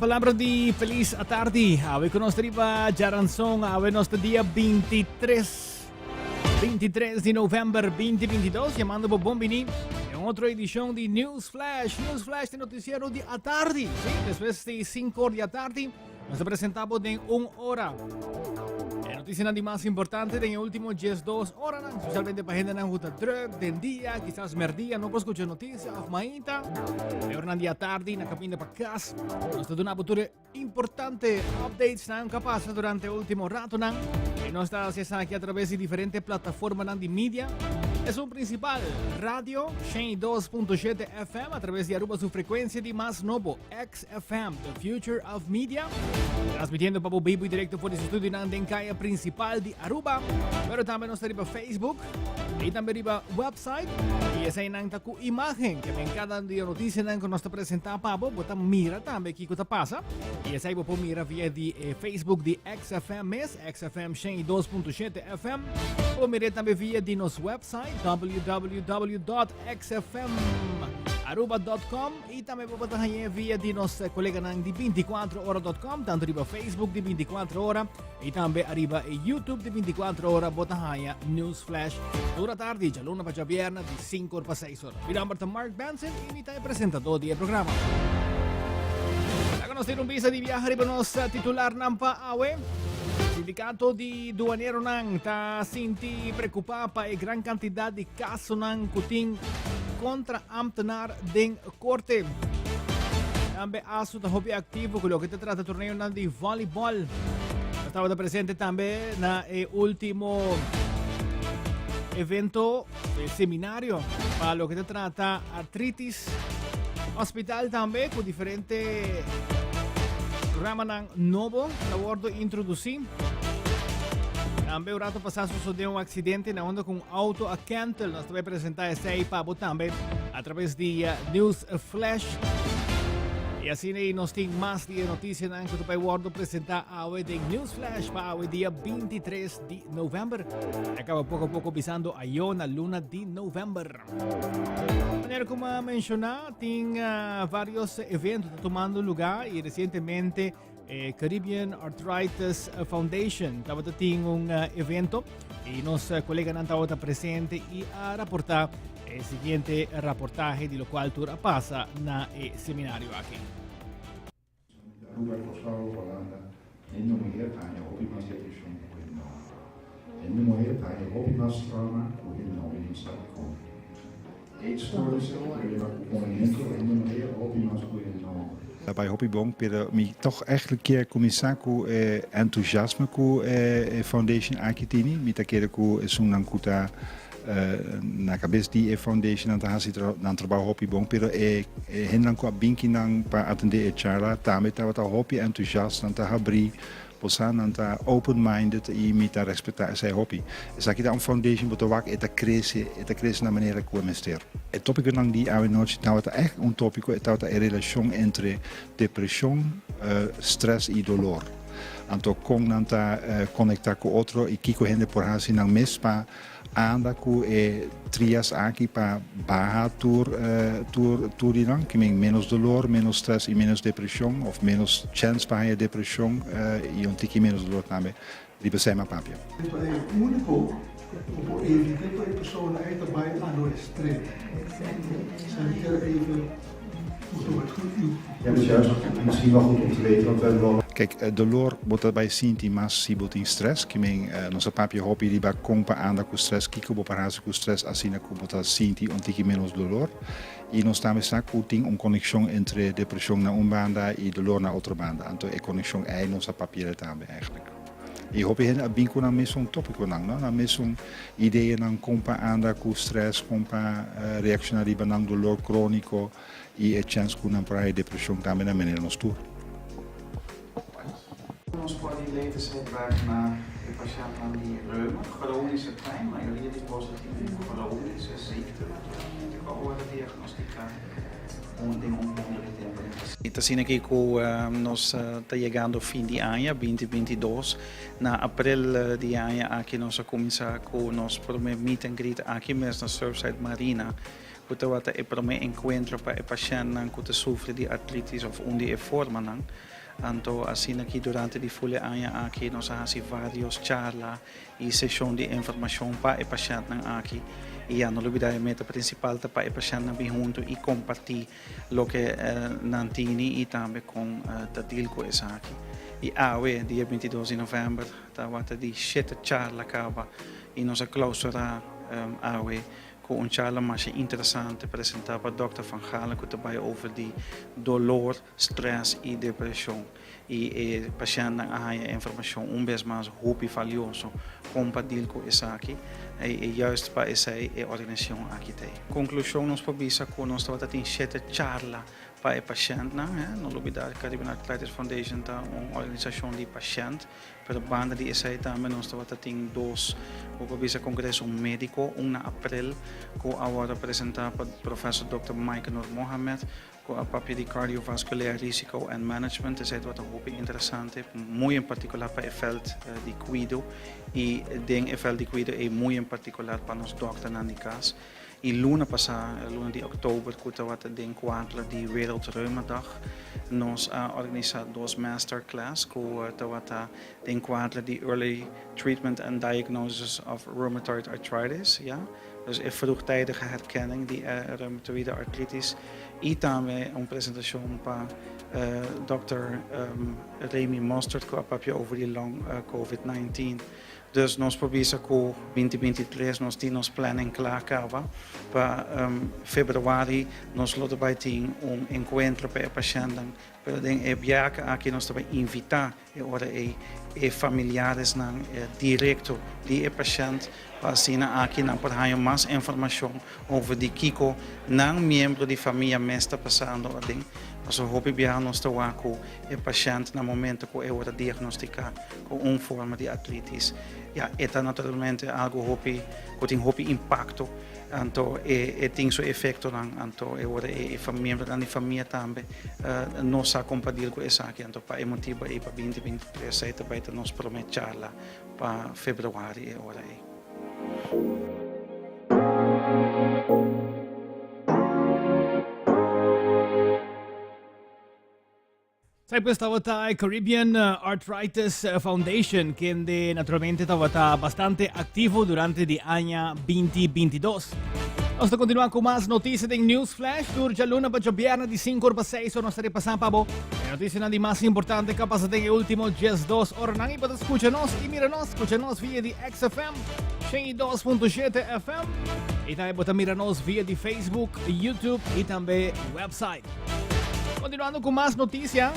palabra di feliz atardi. Awe ku nos riba djaranson, awe nos ta dia 23 23 di november 2022, yamando bo bon bini en otro edicion di News Flash. News Flash di noticiero di atardi. Sí, despues di 5 or di atardi, nos ta presenta bo den un hora. E noticianan di mas importante den e ultimo 12 horanan, especialmente pa hendenan ku ta druk den dia, quizás merdia, no por scucha noticia of mainta. E oranan di atardi na caminda pa cas. Nos ta duna bo tur e importante updates nan ku a pasa durante e ultimo ratonan. I nos ta hasi esaki a traves di diferente plataformanan di media. Esun principal, radio 102.7 FM a traves di Aruba su frecuencia di mas nobo, XFM, the future of media. Transmitiendo pa bo bibo y directo for di su studionan den caya principal di Aruba. Pero tambe nos ta riba Facebook y tambe riba website. Y eseinan ta cu imagen, ke men cada dia noticianan cu nos ta presenta pa bo, bo ta mira tambe kico ta pasa. Y esei bo por mira via di eh, Facebook di XFM mes, XFM 102.7 FM. O mire tambe via di nos website www.xfmaruba.com y tambe bo por ta hañ'é via di nos eh, coleganan di 24ora.com, tanto riba Facebook di 24 Ora y tambe ariba e YouTube di 24 Ora bo ta haña News Flash tur atardi, djaluna pa djabierna di 5 or pa 6 or. Mi nomber ta Mark Benson y mi ta e presentador di e programa. Laga nos tira un bista di biaha riba nos eh, titularnan pa awe. Sindicato di duaneronan ta sinti preocupa pa e gran cantidad di casonan cu tin contra ambtenaar den corte. Tambe ASU ta hopi activo cu loke ta trata torneonan di volleyball. Nos tabata presente tambe na e ultimo evento, e seminario pa loke ta trata artritis. Hospital tambe cu diferente programanan nobo ta wordo introduci. Tambe un rato pasá sucedió un accidente na unda cu un auto a kentel. Nos ta bay presenta esey pa bo tambe a traves di eh, News Flash. Y asina y nos tin mas di e noticianan cu ta bay wordo presenta awe den News Flash pa awe dia 23 di november. Ya caba poco a poco bisando ayo na luna di november. Manera como a menciona, tin uh, varios eventos tomando lugar y recientemente E Caribbean Arthritis Foundation tabata tin un eh, evento y nos eh, coleganan tabata presente y a raporta e siguiente raportaje di lo cual tur a pasa na e seminario aki. Aruba, Kòrsou, Holanda, hende muher ta haña hopi mas depreshon ku hende hòmber. Hende muher ta haña hopi mas trauma ku hende hòmber i no sa dikon. Eetstoornissen, problema ku komementu, hende muher hopi mas ku hende hòmber. Ta bai hopi bon, pero mi tog eigenlijk kier kuminsá ku e entusiasme ku e foundation aki tini. Mi ta kere ku esunnan ku ta na kabes di e foundation nan ta hasi nan trabou hopi bon, pero e hendenan ku a bin kinan pa atendé e charla tambe tabata hopi entusiast, nan ta habrí. Bo sa nan ta open minded y mi ta respeta esey hopi. Esaki ta un foundation bo ta wak e ta crece, e ta crece na manera cu e mester. E topiconan di awe nochi tabata echt un topico, e tabata e relacion entre depresion, stress y dolor. Anto con nan ta conecta cu otro y kico hende por haci nan mes pa Anda ku e trias aki pa baha tur tur tur di nan, ki men menos dolor, menos stress i menos depresion of menos chens pa haña depresion i un tiki menos dolor tambe riba esei mi a papia. Ta e úniko ku por evit'é pa e persona ei ta bai a lo extremo. Esei mi kier even Ja, dus juist misschien wel goed om te weten, want we hebben wel. Kijk, dolor bo ta bai sinti mas si bo tin stress. Ki men nos a papia hopi riba kon pa anda ku stress, kiko bo por hasi ku stress asina ku bo ta sinti un tiki menos dolor. I nos tambe sa ku tin un konekshon entre depreshon na un banda i dolor na otro banda. Anto e konekshon ei nos a papi'el tambe eigenlijk. I hopi hende a bin ku nan mesun topikonan, no? Nan mesun ideanan kon pa anda ku stress, kon pa reakshoná riba nan dolor króniko i e chèns ku nan por haña depreshon tambe na manera nos tur. Nos coördinator ta werk na e pashèntnan di reuma, chronische pijn, mayoria di boso tin un chronische ziekte naturalmente ku a wòrdu diagnostiká. Un den un punto di tempo den pasado. Ta asina aki ku nos ta yegando fin di aña binti binti dos. Na aprel di e aña aki nos a kuminsá ku nos promé meet and greet aki mes na Surfside Marina ku tabata e promé enkuentro pa e pashèntnan ku ta sufri di artritis òf un di e formanan. Anto asina ki durante di ful e aña aki nos a hasi varios charla i seshon di informashon pa e pashèntnan aki. I ya no lubidá e meta prinsipal ta pa e pashèntnan bin huntu i kompartí loke nan tini i tambe kon ta deal ku esaki. I awe, dia bintidos di novèmber, tabata di shete charla kaba i nos a klousurá awe Ku un charla masha interesante presentá pa Dòkter Van Galen ku ta bai over di dolor, strès i depreshon. I e pashèntnan a haña e informashon un bes mas hopi valioso kon pa dil ku esaki i juist pa esei e organisashon aki ta ei. Konklushon nos por bisa ku nos tabata tin shete charla pa e pashèntnan. No lubidá Caribbean Arthritis Foundation ta un organisashon di pashènt. Pero banda di esei tambe nos tabata tin dos, bo por bisa congreso medico, un na april cu a wordo presenta pa Professor Dòkter Mike Noor Mohamed cu a papia di Cardiovasculair Risico and Management. Esei tabata hopi interesante, muy en particular pa e veld di cuido y den e veld di cuido ey muy en particular pa nos dokternan di cas. Y luna pasá, luna di oktober, cu tabata den cuadro di Wereld Reumadag, nos a organisa dos masterclass cu tabata den cuadro di Early Treatment and Diagnosis of Rheumatoid Arthritis, ya, dus e vroegtijdige herkenning di e reumatoïde artritis, y tambe un presentacion pa Dòkter Remy Mostert cu a papia over di long covid 19. Dus nos por bisa ku binti 23 nos tin nos planning kla kaba. Pa februari nos lo ta bai tin un enkuentro pa e pashèntnan, pero den e biaha aki nos ta bai invitá e ora ei e familiaresnan direkto di e pashènt pa asina aki nan por haña mas informashon over di kiko nan miembro di famia mes ta pasando aden. Pasobra hopi biaha nos ta wak ku e pashènt na momento ku e ora diagnostiká ku un forma di artritis, ya e ta naturalmente algu hopi ku tin hopi impakto, anto e e tin su efektonan, anto e ora e e miembronan di famia tambe no sa kon pa deal ku esaki, anto pa e motibu ei pa binti 23 ei ta bai ta nos promé charla pa februari e ora ei. Cyprus tabata e Caribbean Arthritis Foundation, kende naturalmente tabata bastante activo durante di aña 2022. Nos ta continua cu mas noticia den News Flash. Tur djaluna pa djabierna di 5 or pa 6 or nos ta repasa pa bo e noticianan di mas importante cu a pasa den e ultimo 12 oranan. Y bo ta scucha nos y mira nos, scucha nos via di XFM 102.7 FM. Y tambe bo ta mira nos via di Facebook, YouTube y tambe website. Continuando cu mas noticia,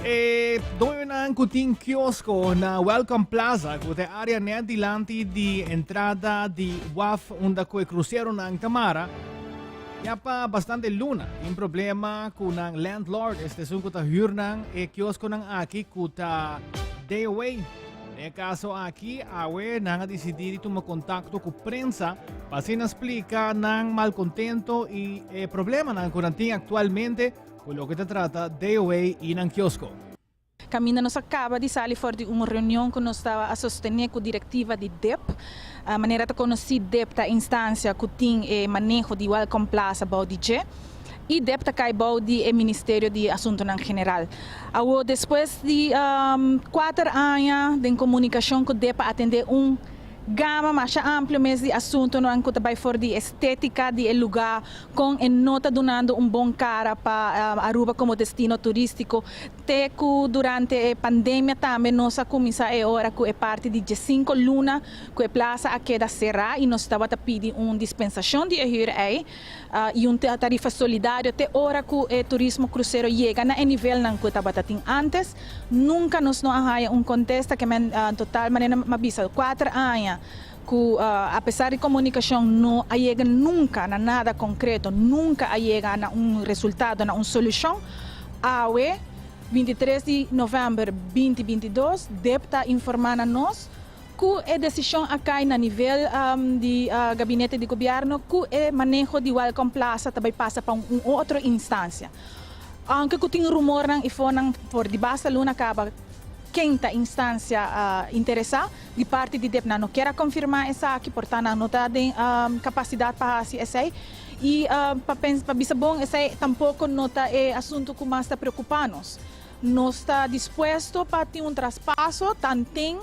e doñonan cu tin kiosko na Welcome Plaza, cu ta e area net dilanti di entrada di waf unda cu e cruceronan ta mara, ya pa bastante luna tin problema cu nan landlord, este esun cu ta huur nan e kioskonan aki cu ta day away. Den e kaso aki, awe nan a disidí di tuma kontakto ku prensa pa asina splika nan malkontento i e problemanan ku nan tin aktualmente ku loke ta trata DOA i nan kiosko. Kaminda nos a kaba di sali for di un reunion ku nos ta a sostené ku direktiva di dep. Manera ta konosí dep ta instansia ku tin e maneho di Welcome Plaza bou di dje. I dep ta kai bou di e Ministerio di Asuntonan General. Awor despues di kuater aña den komunikashon ku dep a atendé un gama masha amplio mes di asuntonan ku ta bai for di estetika di e lugá, kon e no ta dunando un bon kara pa Aruba komo destino turístiko, te ku durante e pandemia tambe nos a kuminsá e ora ku e parti di diesinko luna ku e plasa a keda será i nos tabata pidi un dispensashon di e hür ei. y un tarifa solidario te ora cu e turismo crucero yega na e nivelnan cu e tabata tin antes. Nunca nos no a haya un contesta ke men total manera mi a bisa cuater aña cu a pesar di comunicacion no a yega nunca na nada concreto, nunca a yega na un resultado, na un solucion. Awe 23 di november 2022 dep ta informa na nos Ku e desishon a kai na nivel di gabinete di gobièrnu ku e maneho di Welcome Plaza ta bai pasa pa un otro instansia. Ounke ku tin rumornan i fonan for di basta luna kaba ken ta instansia interesá, di parti di dep nan no kier a konfirmá esaki, por ta nan no ta den kapasidat pa hasi esei. I pa bisa bon esei tampoko no ta e asuntu ku mas ta preokupá nos. Nos ta dispuesto pa tin un traspaso tanten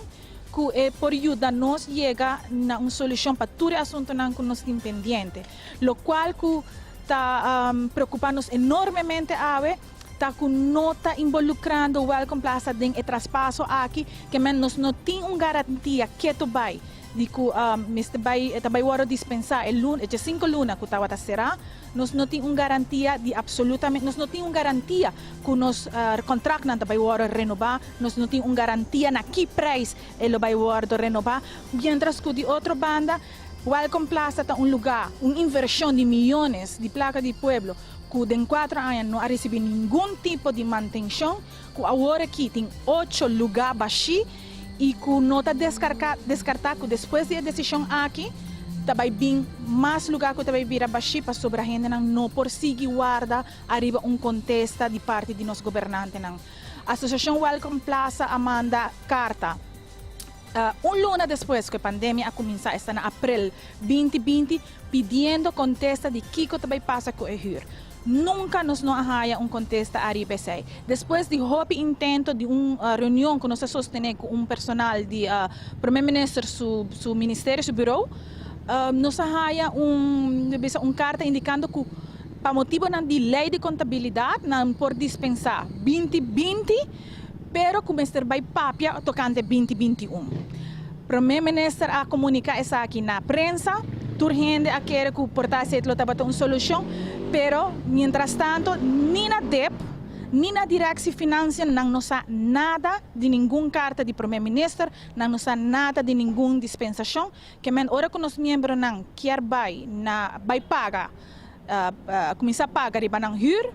ku e por yuda nos yega na un solushon pa tur e asuntunan ku nos tin pendiente. Lokual ku ta preokupa nos enormemente awe ta ku no ta involukrando Welcome Plaza den e traspaso aki, ke men nos no tin un garantia ketu bai di ku mester bai ta bai wòrdu dispensá e luna e djesinku luna ku tabata será. Nos no tin un garantia di absolutamente, nos no tin un garantia ku nos kontraktnan ta bai wòrdu renobá, nos no tin un garantia na ki preis e lo bai wòrdu renobá, miéntras ku di otro banda Welcome Plaza ta un lugá, un invershon di miyones di plaka di pueblo ku den kuater aña no a risibí ningun tipo di mantenshon, ku awor aki tin ocho lugá bashí i ku no ta deskarká deskartá ku despues di e desishon aki ta bai bin mas lugá ku ta bai bira bashí pasobra hendenan no por sigui warda ariba un kontesta di parti di nos gobernantenan. Asosiashon Welcome Plaza a manda karta un luna despues ku e pandemia a kuminsá, esta na aprel 2020, pidiendo kontesta di kiko ta bai pasa ku e hür. Nunka nos no a haya un kontesta ariba esei. Despues di hopi intento di un reunion ku nos a sostené ku un personal di Prome Minister su su ministerio, su bureau, nos a haya un bisa un karta indikando ku pa motibonan di lei di kontabilidat nan por dispensá 2020 pero ku mester bai papia tokante 2021. Prome Minister a komuniká esaki na prensa, tur hende a kere ku por ta esei lo tabata un solushon, pero mientrastanto ni na dep ni na Directie Financiën nan no sa nada di ningun karta di Prome Minister, nan no sa nada di ningun dispensashon, ke men ora ku nos miembronan kier bai na bai paga kuminsá paga riba nan hür,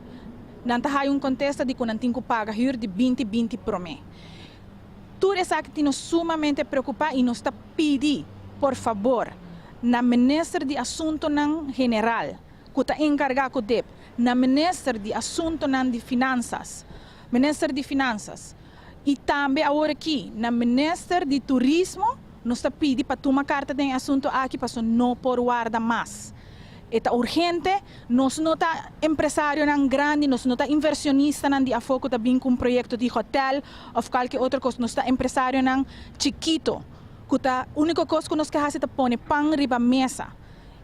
nan ta haya un kontesta di ku nan tin ku paga hür di 2020 prome. Tur esaki tin nos sumamente preocupa y nos ta pidi por fabor na Minister di Asuntonan General cu ta encarga cu dip, na Minister di Asuntonan di Finanzas, Minister di Finanzas y tambe awor aki na Minister di Turismo nos ta pidi pa tuma carta den e asunto aki paso no por warda mas. E ta urgente, nos no ta empresarionan grandi, nos no ta inversionistanan di afó ku ta bin ku un proyekto di hotèl òf kualke otro kos, nos ta empresarionan chikito ku ta úniko kos ku nos ke hasi ta pone pan riba mesa.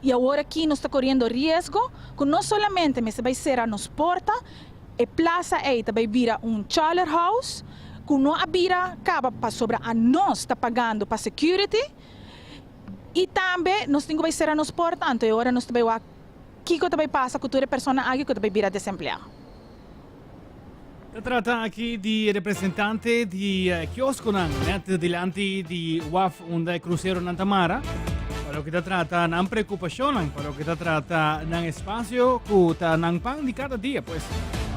I awor aki nos ta koriendo riesgo ku no solamente mester bai sera nos porta, e plasa ei ta bai bira un chollerhouse ku no a bira kaba pasobra anos ta pagando pa security, I tambe nos tin ku bai sera nos porta, anto e ora nos ta bai wak kiko ta bai pasa ku tur e persona aki ku ta bai bira desempleá. Ta trata aki di representante di kioskonan net dilanti di waf unda e kruseronan ta mara. Pa loke ta trata nan preokupashonnan, pa loke ta trata nan espasio ku ta nan pan di kada dia, pues,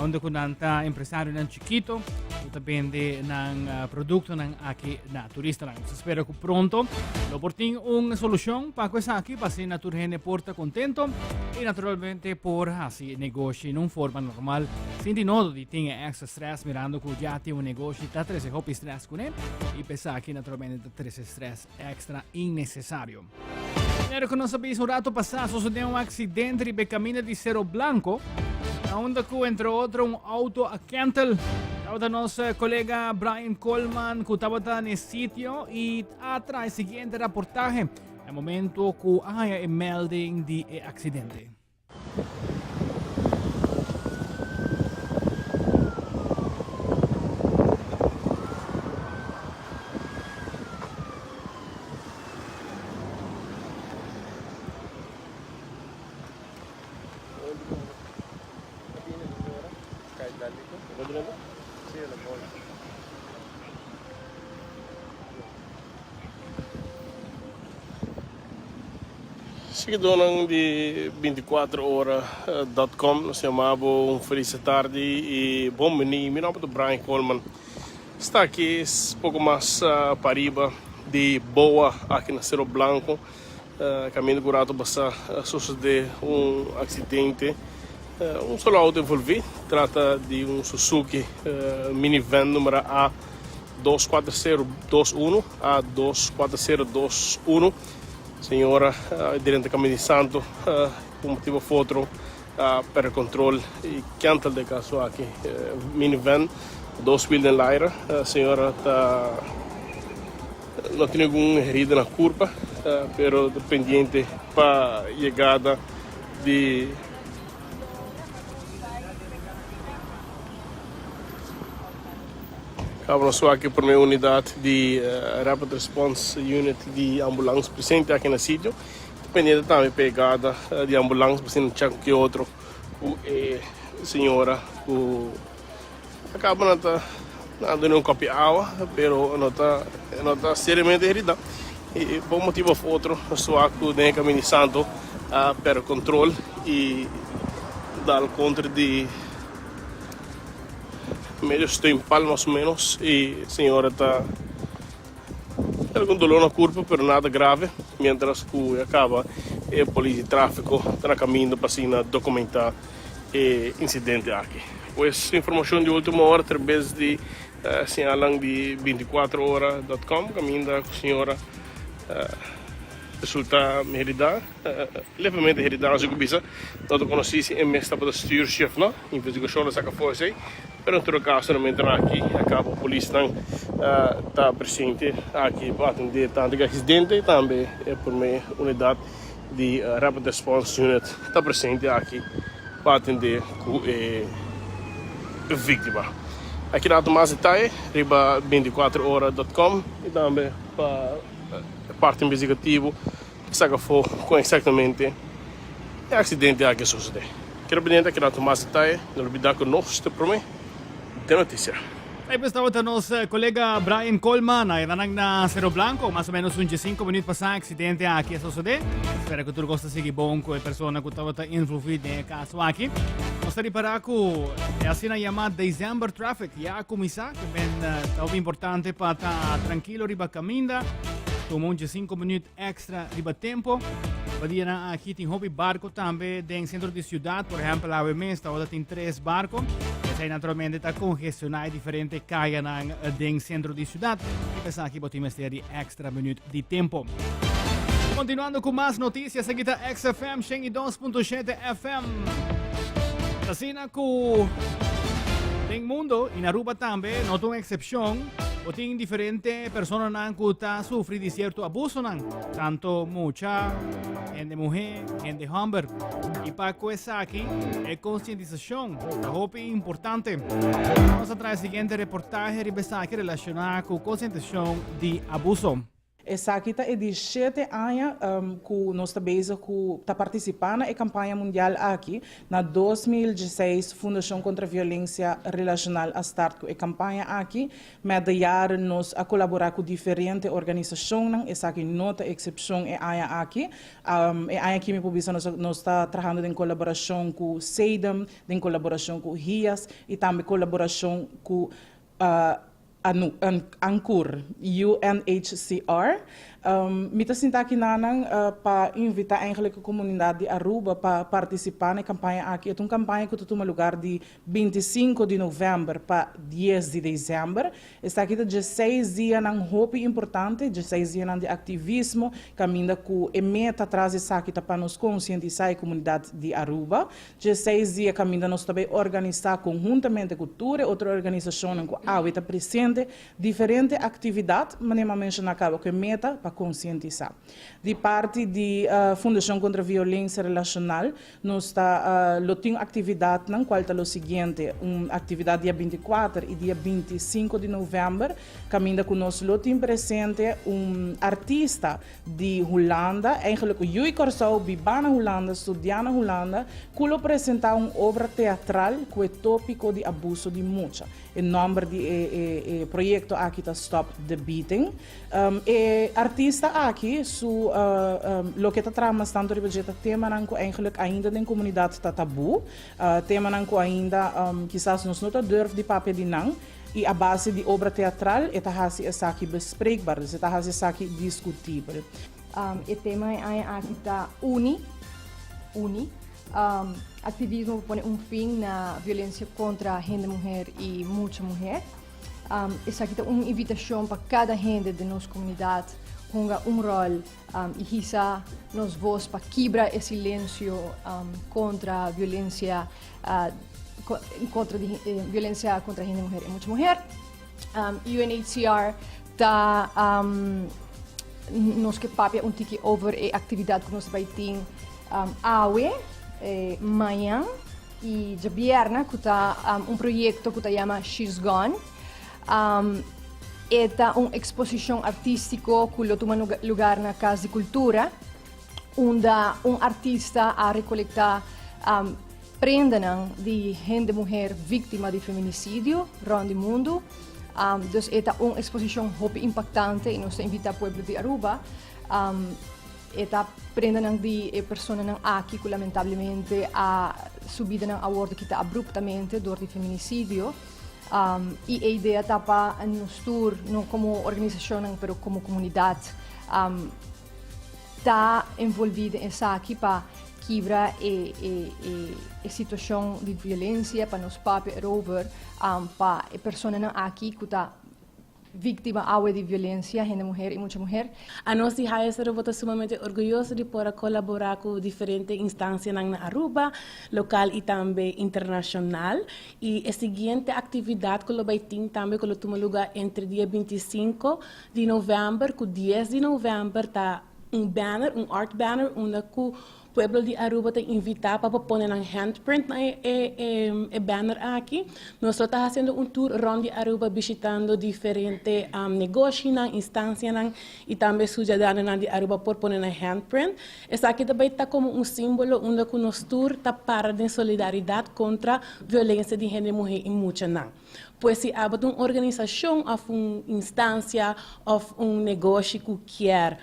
unda ku nan ta empresarionan chikito ku ta bende nan produktonan aki na turistanan. Nos ta spera ku pronto lo por tin un solushon pa ku esaki pa asina tur hende por ta kontento i naturalmente por hasi negoshi in un forma normal sin di nodo di tin e extra stress mirando ku ya tin un negoshi ta trese hopi stress kuné i pa esaki naturalmente ta trese stress extra innesesario. Manera ku nos a bisa un rato pasá sosodé un aksidente riba e kaminda di Cerro Blanco, na unda ku entre otro un auto a kentel. Tabata nos eh, kolega Brian Coleman ku tabata na e sitio i a trae siguiente raportahe na momento ku a haña e melding di e aksidente. Siguidónan di 24 ora dot com nos yama bo un felis tardi i bon bini. Mi nomber ta Brian Coleman. Sta aki poko mas pariba di Boa aki na Cerro Blanco. Kaminda ku rato basa a sosode un aksidente. Un solo auto envolvi. Trata di un Suzuki minivan numero A 24021 A 24021. Señora drenta Caminda di Santo ku motibu of otro a perde control y kentel den caso aki minivan. Dos wiel den laira. Señora ta no tin ningun herida na curpa, pero ta pendiente pa yegada di. Caba nos wak e prome unidad di Rapid Response Unit di ambulans presente aki na sitio. Ta pendiente tambe pa yegada di ambulans pa asina check cu ki otro cu e señora cu a caba nan ta nan duna un copi awa pero no ta no ta seriamente herida y pa un motibo of otro nos wak cu den e caminda di Santo a perde control y dal contra di Medio steunpal mas o menos y señora ta algun dolor na curpa pero nada grave mientras cu ya caba e polis di trafico ta na caminda pa asina documenta e incidente aki. Pues informacion di ultimo hora trabes di señalnan di 24 hora dot com caminda cu señora resulta herida. Levemente herida así ku bisa. No ta konosí si e mes tabata stuur si òf no. Investigashon a saka for esei. Pero en todo kaso na momentonan aki a kaba polisnan ta presente aki pa atendé tantu e aksidente i tambe e promé unidat di Rapid Response Unit ta presente aki pa atendé ku e víktima. Aki nan ta mas detaye riba 24 ora dot com i tambe pa e parti investigativo. Saka afó kon eksaktamente e aksidente aki a sosodé. Keda pendiente a keda mas detaye, no lubidá ku nos ta promé den notisia. Ahí pues tabata nos colega Brian Coleman, ahí nan na Cerro Blanco, más o menos un 5 minuut pasá accidente aki a sosodé. Espera ku tur kos ta sigui bon ku e persona ku tabata involví den e kaso aki. Nos ta ripará ku e asina yamá December traffic ya a kuminsá, ke men ta hopi importante pa ta trankilo riba kaminda, tuma un 5 minuut extra riba tempo. Pa dianan aki tin hopi barco tambe den centro di ciudad. Por ehempel, awe mes tabata tin tres barco. Esei naturalmente ta congestiona e diferente cayanan den centro di ciudad. Y esaki bo tin mester di extra minuut di tempo. Continuando cu mas noticias, aki ta XFM 102.7 FM. Asina cu den mundo y na Aruba tambe, no ta un excepcion. Bo tin diferente personanan ku ta sufri di sierto abusonan, tanto mucha, hende muhé, hende hòmber. I pa ku esaki, e konsientisashon ta hopi importante. Nos a traha e siguiente reportahe riba esaki relashoná ku konsientisashon di abuso. Esaki ta e di shete aña ku nos ta bezig ku ta partisipá na e kampaña mundial aki. Na 2016 Fundashon Kontra Violensia Relashonal a start ku e kampaña aki. Met de jaren nos a kolaborá ku diferente organisashonnan, esaki no ta eksepshon e aña aki. E aña aki mi por bisa nos nos ta trahando den kolaborashon ku SEDEM, den kolaborashon ku HIAS i tambe kolaborashon ku ANCUR, UNHCR. Mi ta sinta aki nanan pa invita eigenlijk e comunidad di Aruba pa participa na e campaña aki. E ta un campaña cu ta tuma lugar di 25 di november pa 10 di december. Esaki ta dieseis dianan hopi importante, dieseis dianan di activismo, caminda cu e meta tras esaki ta pa nos concientisa e comunidad di Aruba. Dieseis dia kaminda nos ta bay organisá konhuntamente ku tur e otro organisashonnan ku awe ta presente diferente aktividat, manera mi a menshoná kaba ku e meta pa konsientisá. Di parti di Fundashon Kontra Violensia Relashonal nos ta lo tin aktividatnan kual ta lo siguiente, un aktividat dia 24 i dia 25 di novèmber kaminda ku nos lo tin presente un artista di Hulanda, eigenlijk ku yu i Kòrsou, bibá na Hulanda, studiá na Hulanda, ku lo presentá un obra teatral ku e tópiko di abuso di mucha. E nòmber di e e proyekto aki ta Stop the Beating. E artista aki su loke ta traha mas tantu riba dje ta temanan ku eigenlijk ainda den komunidat ta tabú, temanan ku ainda kisas nos no ta durf di papia di nan, I a base di obra teatral e ta hasi esaki bespreekbaar, dus e ta hasi esaki diskutibel. E tema e aña aki ta Uni, Uni, Aktivismo pa pone un fin na violensia kontra hende muher i mucha muher. Esaki ta un invitashon pa kada hende den nos komunidat hunga un ròl i hisa nos bos pa kibra e silensio kontra violensia. Contra di violencia contra hende muher y mucha muher. UNHCR ta nos ke papia un tiki over e actividad cu nos ta bay tin awe, mañan y djabierna cu ta un proyecto cu ta yama She's Gone. E ta un exposicion artistico cu lo tuma lugar na Cas di Cultura unda un artista a recolecta Prendanan di hende muher víktima di feminisidio rònt di mundu. Dus e ta un eksposishon hopi impaktante i nos ta invitá pueblo di Aruba. E ta prendanan di e personanan aki ku lamentablemente a su bidanan a wòrdu kita abruptamente dor di feminisidio. I e idea ta pa nos tur, no komo organisashonnan pero komo komunidat, ta envolví den esaki pa kibra e e e e situacion di violencia, pa nos papia erover, pa e personanan aki cu ta victima awe di violencia, hende muher y mucha muher. Anos di HIS Aruba ta sumamente orguyoso di por a colabora cu diferente instancianan na Aruba, local y tambe internacional. Y e siguiente actividad cu lo bay tin tambe cu lo tuma lugar entre dia 25 di november cu dies di november ta un banner, un art banner unda cu pueblo di Aruba ta invita pa por pone nan handprint na e e e banner aki. Nos lo ta haciendo un tour rond di Aruba bishitando diferente negoshinan, instancianan y tambe ciudadanonan di Aruba por pone nan handprint. Esaki ta bay ta como un simbolo unda cu nos tur ta para den solidaridad contra violencia di hende muhe y muchanan. Pues si abo ta un organisashon òf un instansia òf un negoshi ku kier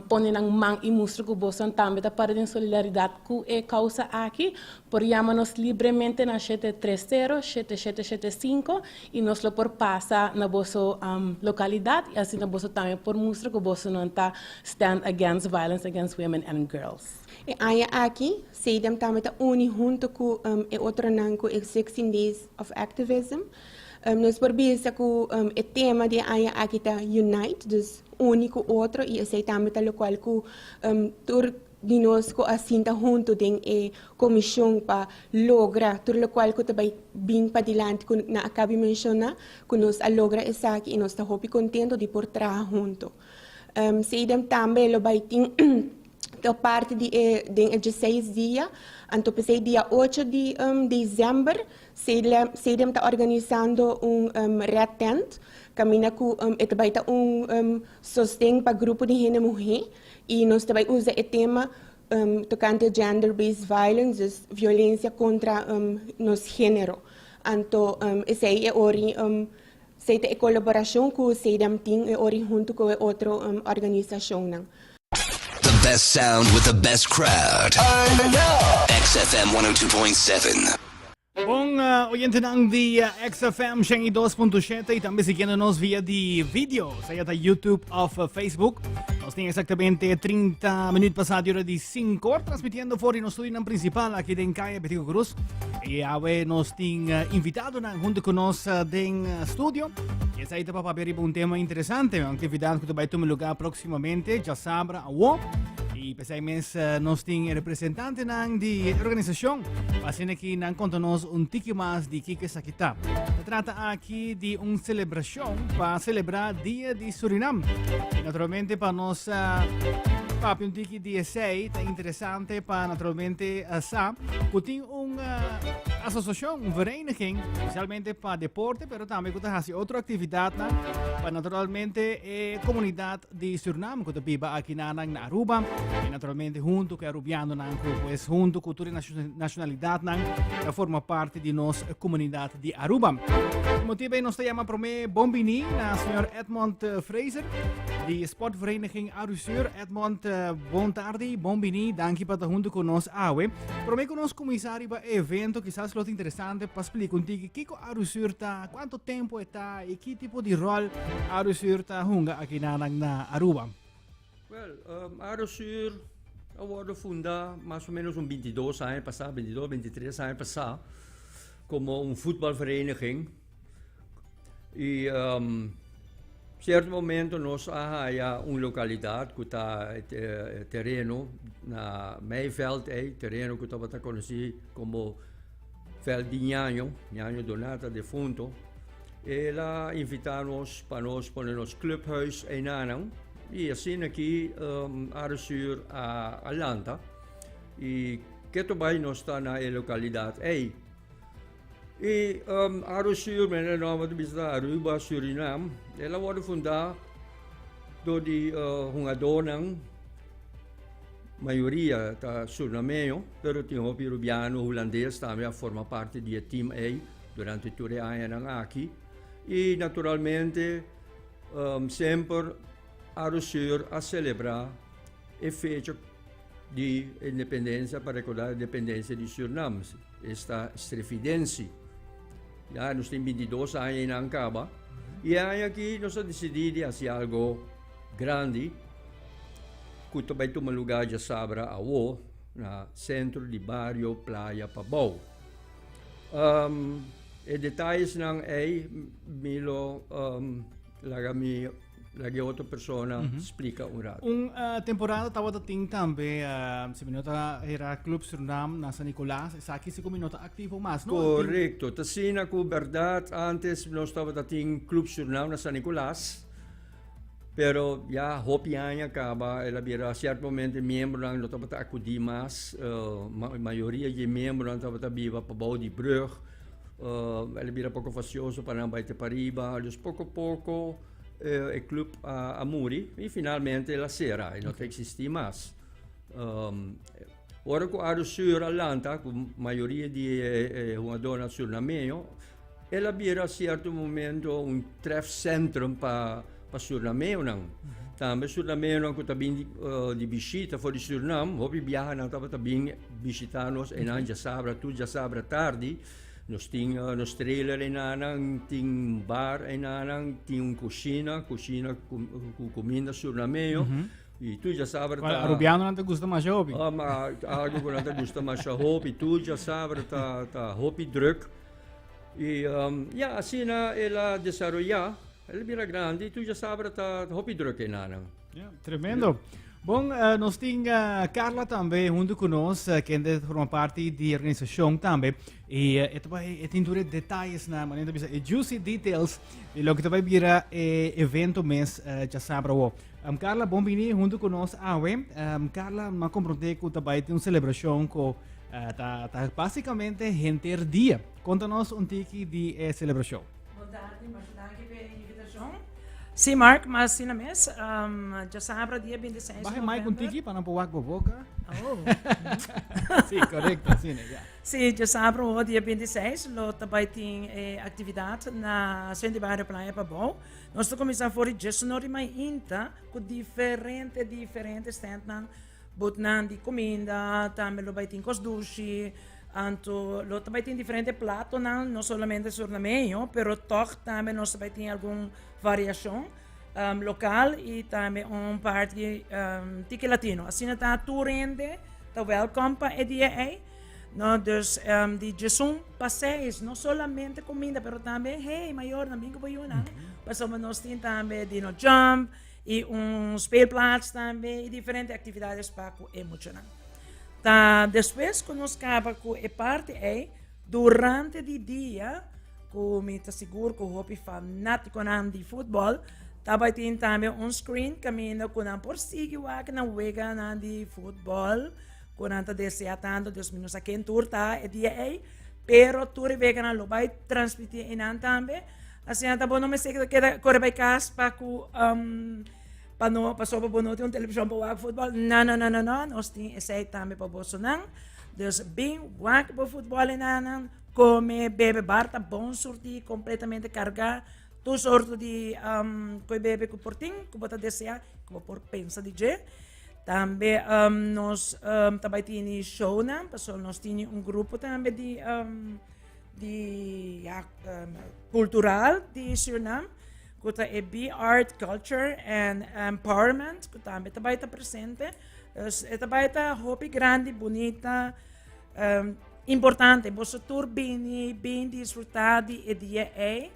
pone nan man i mustra ku boso tambe ta para den solidaridat ku e kousa aki, por yama nos libremente na 730 7775 i nos lo por pasa na boso lokalidat i asina boso tambe por mustra ku bosonan ta stand against violence against women and girls. E aña aki, CEDEM tambe ta uni hunto ku e otronan ku e 16 Days of Activism. Nos por bisa ku e tema di e aña aki ta Unite, dus uni ku otro i esei tambe ta lokual ku tur di nos ku a sinta hunto den e komishon pa logra tur lokual ku ta bai bin padilanti ku nan a kabi menshoná ku nos a logra esaki i nos ta hopi kontento di por traha hunto. CEDEM tambe lo bai tin ta parti di e den e dieseis dia, anto p'esei dia ocho di december CEDEM ta organisando un red tent kaminda ku e ta bai ta un sosten pa grupo di hende muhé i nos ta bai usa e tema tokante gender based violence, dus violensia kontra nos género. Anto esei e ori Esei ta e kolaborashon ku CEDEM tin e ori huntu ku e otro organisashonnan. The best sound with the best crowd. XFM 102.7. Bon oyentenan di XFM 102.7 y tambe siguiendo nos via di video, sea ta YouTube of Facebook. Nos tin exactamente 30 minuut pasado di hora di 5 or, transmitiendo for di nos studionan principal aki den Calle Betico Cruz. Y awe nos tin invitadonan hunto cu nos den studio. Y esai ta pa papia riba un tema interesante, un actividad cu ta bai tuma lugar próximamente, djasabra awo. Y pesai mes nos tin representantenan di organisacion pa asina ki nan conta nos un tiki mas di kiko esaki ta. Ta trata aki di un celebracion pa celebra Dia di Surinam. Y naturalmente pa nos papia un tiki di esei ta interesante pa naturalmente sa cu tin un asociacion, un vereniging, especialmente pa deporte, pero tambe cu ta haci otro actividadnan pa naturalmente e comunidad di Suriname cu ta biba aki na na Aruba y naturalmente hunto cu e Arubianonan cu pues hunto cu tur e nacionalidadnan ta forma parti di nos comunidad di Aruba. Motibo nos ta yama prome bon bini na señor Edmond Fraser di Sportvereniging Arusur. Edmond, bon tardi, bon bini, danki pa ta hunto cu nos awe. Prome cu nos cuminsa riba e evento, kisas lo ta interesante pa splica un tiki kico Arusur ta, cuanto tempo e ta y ki tipo di rol Arusur ta hunga aki na na Aruba. Well, um, Arusur a wordo funda mas o menos un 22 aña pasá, 22, 23 aña pasá, como un voetbalvereniging. Y um, cierto momento nos a haya un localidad cu ta e tereno na Meiveld, ey, tereno cu tabata conoci como Veld di Ñaño, Ñaño Donata defunto, el a invita nos pa nos pone nos clubhuis einanan y asina aki um, Arusur a, a lanta y keto bay nos ta na e localidad ey. Y um, Arusur, men nomber ta bisa Aruba Surinam, el a wordo funda door di uh, hungadornan Mayoria ta Surnameño, pero tin hopi Rubiano, Hulandes tambe a forma parti di e team ei durante tur e añanan aki. I naturalmente semper Arusur a selebrá e fecha di independensia pa rekordá independensia di Surnam, esta Strefidensi. Ya nos tin bintidos aña einan kaba i e aña aki nos a disidí di hasi algo grandi. Ku ta bai tuma lugá djasabra awo na Sentro di Bario Playa Pabou. E detayesnan ei mi lo laga mi laga e otro persona splika un rato. Un temporada tabata tin tambe, si mi no ta hera, Club Surinam na San Nicolas. Esaki si ku mi no ta aktivo mas, no? Korekto. Ta asina ku bèrdat antes nos tabata tin Club Surinam na San Nicolas. Pero ya hopi aña caba el a bira cierto momento e miembronan no tabata acudi mas, mayoria di e miembronan tabata biba pabou di brug, el a bira poco fastioso pa nan bai te pariba, dus poco poco e club a muri y finalmente el a cera, e no ta existi mas. Ora cu Arusur a lanta cu mayoria di e hugadornan surnameño, El a bira cierto momento un trefcentrum pa pa Surnameonan. Tambe Surnameonan cu ta bin di, uh, di bishita for di Surnam, hopi biaha nan tabata bin bishita nos einan djasabra, tur djasabra tardi. Nos tin uh, nos trailer einanan, tin un bar einanan, tin un cushina, cushina cu, cu cuminda Surnameo. Y tur djasabra ta... Arubianonan ta gusta masha hopi. Oh, ma algo cu nan ta gusta masha hopi. Tur djasabra ta, ta hopi druk. Y um, ya, asina el a desaroyá, el a bira grandi, tur djasabra ta hopi druk enanan. Ja, tremendo. Bon, uh, nos tin uh, Carla tambe hunto cu nos, uh, kende forma parti di organisacion tambe. Y uh, e e tin tur e detalles na manera bisa, e juicy details di loke ta bai bira e evento mes uh, djasabra wo. Um, Carla, bon bini hunto cu nos awe. Um, Carla, ma comprende cu ta bai tin un celebracion cu Ta, ta básicamente henter dia. Conta nos un tiki di e celebracion. Bon tardi, masha danki pa e invitacion. Sí, Mark, ma asina mes. Um, djasabra dia 26 Baja mic un tiki pa nan por wak bo boca. Oh. sí, correcto, asina, ja. Sí, djasabra ho dia 26 lo ta bai tin e actividad na Centro di Barrio Playa Pabou. Nos ta cuminsa for di djesnor di mainta cu diferente, diferente standnan Botnan di kuminda, tambe lo bai tin kos dushi, anto lo ta bai tin diferente platonan, no solamente surnameño, pero tòg tambe nos ta bai tin algun variashon lokal i tambe un parti tiki latino. Asina ta tur hende ta wèlkòm pa e dia ei. No, dus di djesun pa seis, no solamente kuminda, pero tambe, hey, mayornan bin ku bo yunan, pasobra nos tin tambe dino jump, Y un speelplaats tambe y diferente actividades pa cu e muchanan. Ta despues cu nos caba cu e parti ey, durante di dia, cu mi ta sigur cu hopi fanaticonan di futbol, ta bay tin tambe un screen caminda cu nan por sigui wak nan weganan di futbol cu nan ta desea tanto. Dus mi no sa ken tur ta e dia ey, pero tur e weganan lo bay transmiti eynan tambe. Asina ta bo no mester keda kore bai kas pa ku um, pa no pasobra bo no tin un televishon pa wak futbòl. No, no, no, no, no. Nos tin esei tambe pa bosonan. Dus bin wak bo futbòl enanan, kome, bebe. Bar ta bon surtí, kompletamente kargá. Tur sorto di um, koi bebe ku por tin, ku bo ta deseá, ku bo por pensa di dje. Tambe um, nos um, ta bai tini shownan, pasobra nos tini un grupo tambe di um, di ja, um, cultural di Suriname, ku ta e Be Art, Culture and Empowerment, ku tambe ta bai ta presente. Dus e ta bai ta hopi grandi, bunita, um, importante. Boso tur bini, bin disfruta di e dia ei.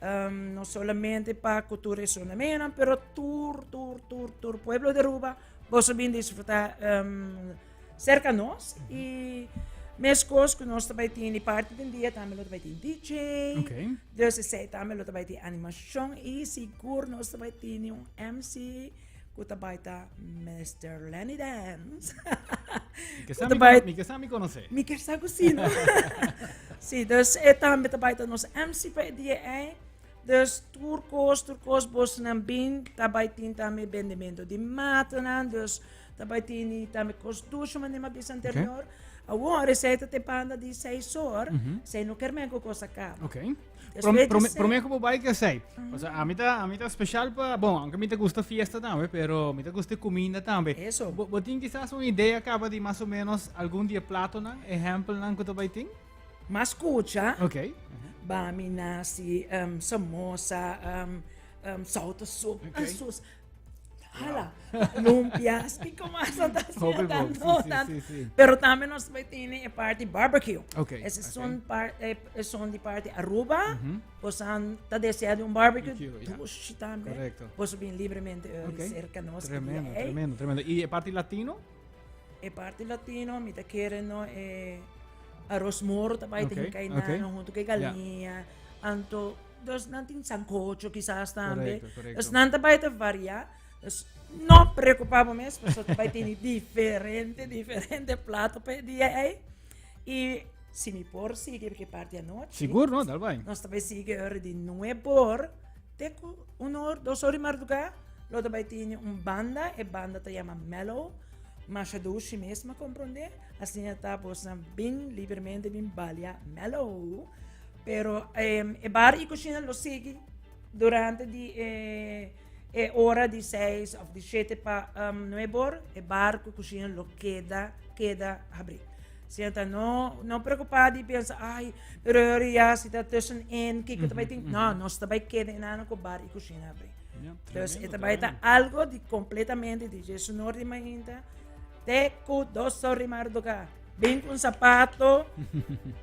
Um, no solamente pa cultura surinameño, pero tur, tur, tur, tur pueblo di Aruba, boso bin disfruta um, cerca nos. Y. Meskos ku nos ta bai tin di parti den dia tambe lo ta bai tin DJ. Okay. Dus esei tambe lo ta bai tin animashon i sigur nos ta bai tini un MC ku ta bai ta Mister Lenny Dance. Mi ke sa mi, bai, mi ke sa mi konosé. Mi ke sa ku si, no? Si, dus e tambe ta bai ta nos MC pa e dia ei. Dus tur kos, tur kos bosnan bin ta bai tin tambe bendemento di matanan, dus ta bai tin tambe kos dushi manera mi a bisa anterior. Awor esei ta te banda di seis or, esei no ker men ku kos a kaba. Okay. Despues di Prome, seis- prome ku bo bai ke esei. Osea, ami ta, ami ta special pa, bon, aunke mi ta gusta fiesta tambe, pero mi ta gusta e kuminda tambe. Eso. Bo, bo tin kisas un idea kaba di mas o menos algun di e platonan, ehempelnan ku ta bai tin? M'a skucha. Okay. Bami nasi, um, samosa, um, um, soutensoep, Okay. asus. Hala, lumpias, kiko mas nan ta Hopi hasiendo, bon, sí, no, sí, tanto. sí, sí. Pero tambe nos bai tene e parti barbecue. Okay, Ese okay. son par, eh, son di parti Aruba, bosan ta desea di un barbecue, Barbecue, ja. dushi tambe. Correcto. Boso bin libremente ori Okay. cerca nos. Tremendo, Ei. tremendo, tremendo. Y e parti latino? E parti latino mi ta kere no e aros moro ta bai tin Okay, kai okay. nano hunto ke galiña. Anto dus nan tin sancocho kisas tambe. Correcto, correcto. Dus nan ta bai ta varia. Dus no preocupa bo mes, pasobra ta bai tini diferente, diferente plato pa e dia ei. I si mi por sigui porque parti anochi. Sigur no, dal bai. Nos ta bai sigui ora di nuebe or te ku un or, dos or di marduga. Lo ta bai tini un banda, e banda ta yama Mellow. Masha dushi mes m'a comprende. Asina ta bosnan bin libremente bin balia Mellow. Pero e bar y cushina lo sigui durante di e e ora di seis of di shete pa nuebe or, e bar cu cushina lo keda keda habri. Asina ta no no preocupa di pensa ay pero e ora ya si ta tussenin kico ta bay tin. No, nos ta bay keda enano cu bar y cushina habri. Dus e ta bai ta algo di completamente di dje su nor di mainta te cu dos or di marduga. Bin cu un zapato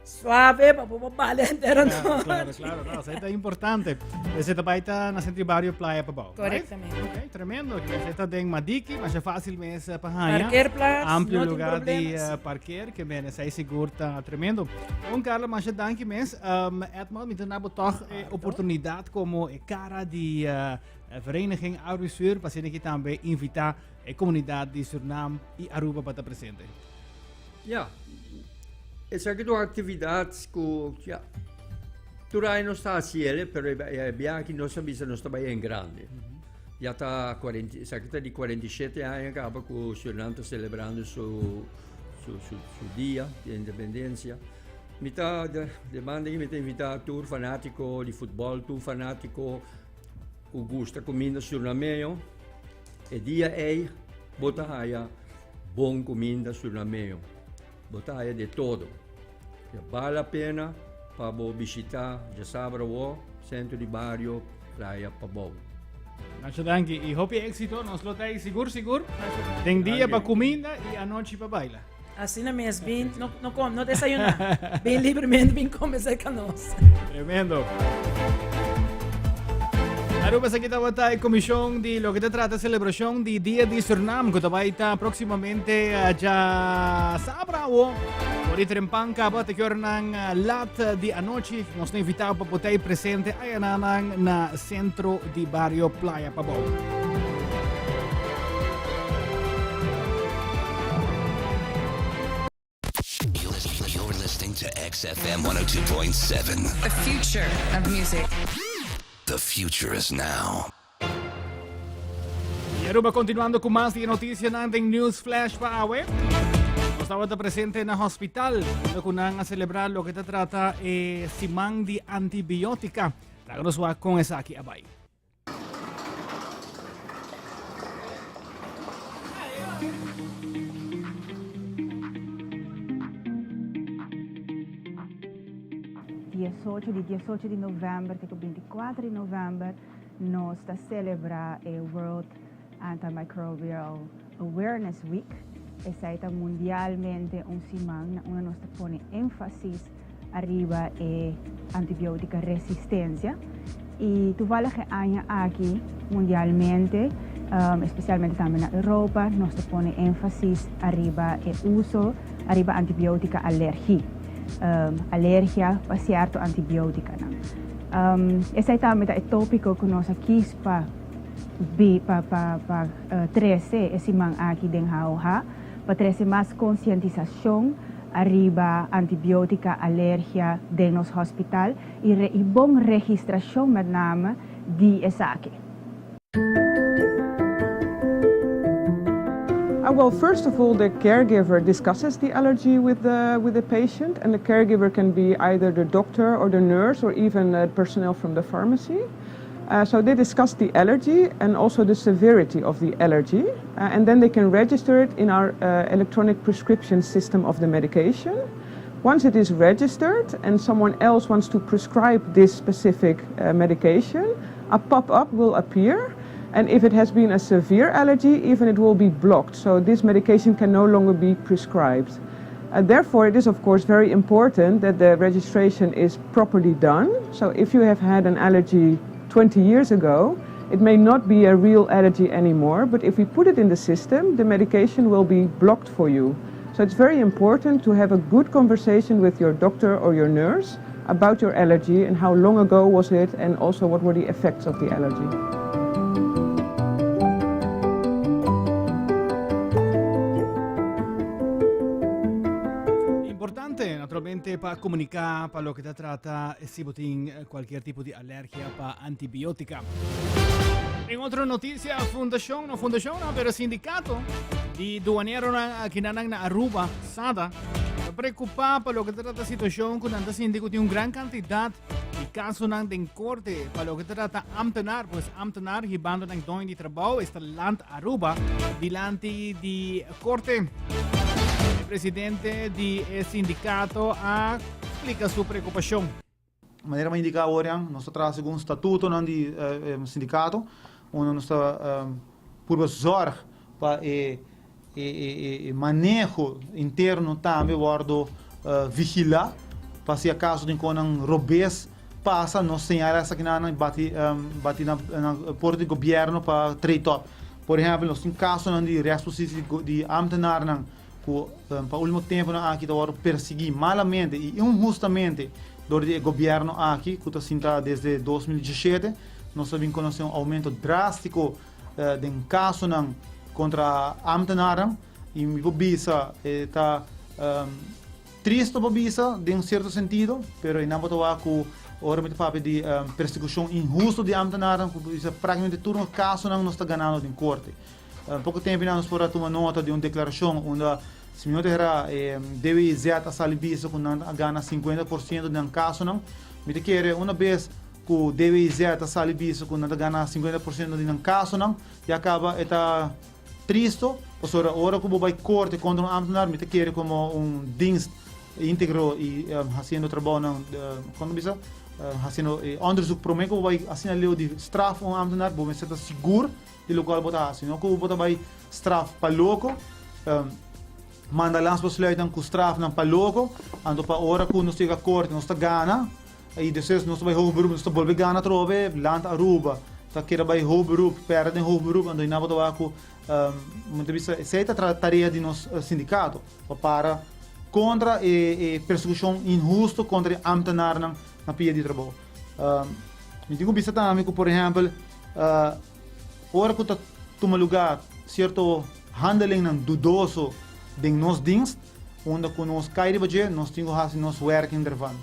suave pa bo bale entero Claro, nochi. claro, claro, no, esey ta importante. Esey ta bai ta na Centro di Bario Playa Pabao. Correctamente. Right? Ok, tremendo. Esey ta den Madiki, masha fácil mes pa haña. Parkeerplaats, Amplio no tin lugar di problema, sí. parkeer, ke men esey sigur ta tremendo. Bon, Carla, masha danki mes. Um, Edmond, mi ta na bo toch e oportunidad como e cara di Vereniging Arusuur pa asina ki tambe invita e comunidad di Surinam y Aruba pa ta presente. Ja, esaki ta un actividad cu ja, tur aña nos ta haci el, pero e biaha aki nos a bisa nos ta bay en grande. Ya ta cuarenta, esaki ta di 47 aña caba cu Surinam ta celebrando su, su, su, su dia di independencia. Mi ta de banda mi ta invita tur fanatico di futbol, tur fanatico cu gusta cuminda Surinameo. E dia ey bo ta haya bon cuminda Surinameo. Bo ta haya de todo. Ya bal la pena pa bo bishita djasabra awo Centro di Bario Playa Pabou. Masha danki y hopi exito. Nos lo ta ey sigur sigur. Den dia pa cuminda y anochi pa baila. Asina mes, bin, no, no come, no desayuná. Bin libremente, bin come cerca nos. Tremendo. Aruba esaki tabata e comisión di loke ta trata celebracion di Dia di Surinam cu ta bay ta próximamente eh, dja sabra awo. Por di trempan caba te nan eh, lat di anochi. Nos ta invitado pa botei presente ayananan na Centro di Bario Playa Pabou. You're listening to XFM 102.7. The future of music. The future is now. Y Aruba continuando cu mas di e noticianan den News Flash pa awe. Nos tabata presente na hospital, unda cu nan a celebra loke ta trata e siman di antibiotica. Laga nos wak con esaki a bay. Diesocho di diesocho di novèmber te ku bintikuater di novèmber nos ta selebrá e World Antimicrobial Awareness Week. Esei ta mundialmente un siman na unda nos ta pone énfasis ariba e antibiotica resistencia y toevallig e aña aki mundialmente, especialmente tambe na Europa, nos ta pone enfasis ariba e uso. ariba antibiotica alergie, alergia pa cierto antibioticanan. Esey tambe ta e topico cu nos a kies pa pa pa pa trece e siman aki den HOH, pa trece mas concientisacion ariba antibiotica alergia den nos hospital y y bon registracion met name di esaki. Well, first of all, the caregiver discusses the allergy with the, with the patient, and the caregiver can be either the doctor or the nurse or even uh, personnel from the pharmacy. Uh, so they discuss the allergy and also the severity of the allergy, uh, and then they can register it in our uh, electronic prescription system of the medication. Once it is registered and someone else wants to prescribe this specific uh, medication, a pop-up will appear. And if it has been a severe allergy, even it will be blocked. So this medication can no longer be prescribed. Uh, therefore, it is of course very important that the registration is properly done. So if you have had an allergy 20 years ago, it may not be a real allergy anymore, but if we put it in the system, the medication will be blocked for you. So it's very important to have a good conversation with your doctor or your nurse about your allergy and how long ago was it and also what were the effects of the allergy. Importante, naturalmente, pa comunica pa loke ta trata si bo tin cualkier tipo di alergia pa antibiotica. En otro noticia, fundacion, no fundacion, no, pero sindicato di duaneronan aki nan na Aruba, SADA, ta preocupa pa loke ta trata situacion cu nan ta sinti cu tin un gran cantidad di casonan den corte pa loke ta trata ambtenaar, pues ambtenaar hibando nan doño di trabao, esta Land Aruba, dilanti di corte. E presidente di e sindicato a splica su preocupacion. Manera mi a indiká awor, nos ta traha segun statutonan di sindikato, unda nos ta purba zòrg pa e maneho interno tambe wòrdu vigilá, pa si akaso tin konan robes pasa, nos señalá esakinan i bati bati na porta di gobièrnu pa trei tòp. Por ehèmpel, nos tin kasonan di rèksposisi di ámtenarnan. ku pa ultimo tempunan aki ta wòrdu persiguí malamente i inhustamente dor di e gobièrnu aki ku ta sinta desde 2017. Nos ta bin konosé un oumento drástiko den kasonan kontra ámtenarnan i mi por bisa e ta tristu pa bisa den un sierto sentido, pero einan bo ta wak ku ora mi ta papia di persekushon inhustu di ámtenarnan ku por bisa práktikamente tur nos kasonan nos ta ganando den korte. Poko tempu nan nos por a tuma nota di un deklarashon unda, si mi no ta erá, DWIZ a sali bisa ku nan a gana sinkuenta por siento di nan kasonan. Mi ta kere una bes ku DWIZ a sali bisa ku nan ta gana sinkuenta por siento di nan kasonan, ya kaba e ta tristo, pasobra ora ku bo bai korte kontra un ámtenar, mi ta kere komo un dienst íntegro i hasiendo trabounan, kon ta bisa, hasiendo e onderzoek promé ku bo bai asina leu di straf un ámtenar, bo mester ta sigur. Di lokual bo ta hasi, no ku bo ta bai straf pa loko, manda landsbesluitnan ku strafnan pa loko, anto pa ora ku nos yega korte nos ta gana, i despues nos ta bai hoger beroep nos ta bolbe gana atrobe, Land Aruba ta keda bai hoger beroep, pèrdè den hoger beroep, anto einan bo ta wak ku, mi ta bisa esei ta tarea di nos sindikato, pa para kontra e persekushon inhusto kontra e ámtenarnan na pia di trabou. Mi tin ku bisa tambe ku por ehèmpel, Ora ku ta tuma lugá sierto handelingnan dudoso den nos dienst, unda ku nos kai riba dje, nos tin ku hasi nos wèrking dervan.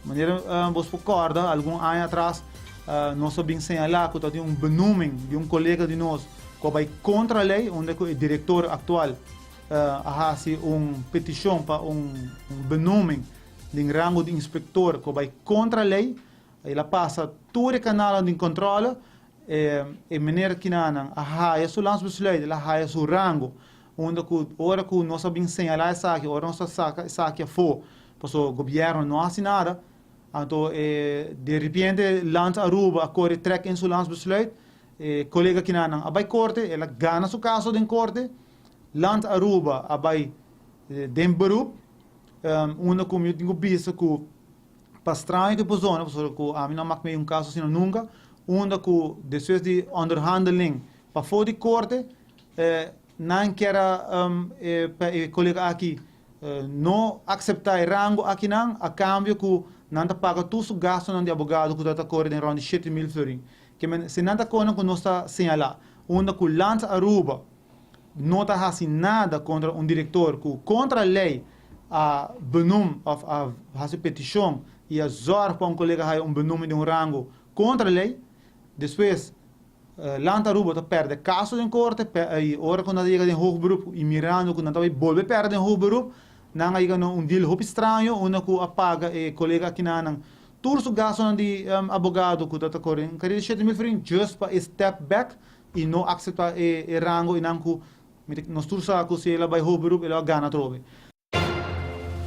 Manera bos por kòrda, algun aña atras nos a bin señalá ku tabatin un benoeming di un kolega di nos ku a bai kontra lei, unda ku e direktor aktual a hasi un petishon pa un benoeming den rango di inspektor ku a bai kontra lei. El a pasa tur e kanalnan di kòntròle. E meneer kinanan a haya su landsbesluit, el a haya su rango, unda ku ora ku nos a bin señalá esaki, ora nos a saka esaki afó, pasobra gobièrnu no a hasi nada, anto e de repente Land Aruba a kore trèk in su landsbesluit, e kolega kinanan a bai korte, el a gana su kaso den korte, Land Aruba a bai den beroep, unda ku mi tin ku bisa ku. Pa straño ku e por zona, pasobra ku ami no a mak mei un kaso asina nunka, unda ku despues di onderhandeling pafó di korte, nan kier a pa e kolega aki no akseptá e rango akinan a kambio ku nan ta paga tur su gastunan di abogado ku ta ta kore den rònt di 7000 florin. Ke men si nan ta konan ku nos ta señalá unda ku Land Aruba no ta hasi nada kontra un direktor ku kontra lei a benoem òf a hasi petishon i a zòrg pa un kolega haya un benoeming den un rango kontra lei, despues Land Aruba ta pèrdè kaso den korte i ora ku nan ta yega den hoog beroep i mirando ku nan ta bai bolbe pèrdè den hoog beroep, nan a yega na un deal hopi straño unda ku a paga e kolega akinanan tur su gastunan di abogado ku ta ta kore un kariba di 7000 florin just pa e step back i no akseptá e rango i nan ku nos tur sa ku si el a bai hoog beroep el a gana atrobe.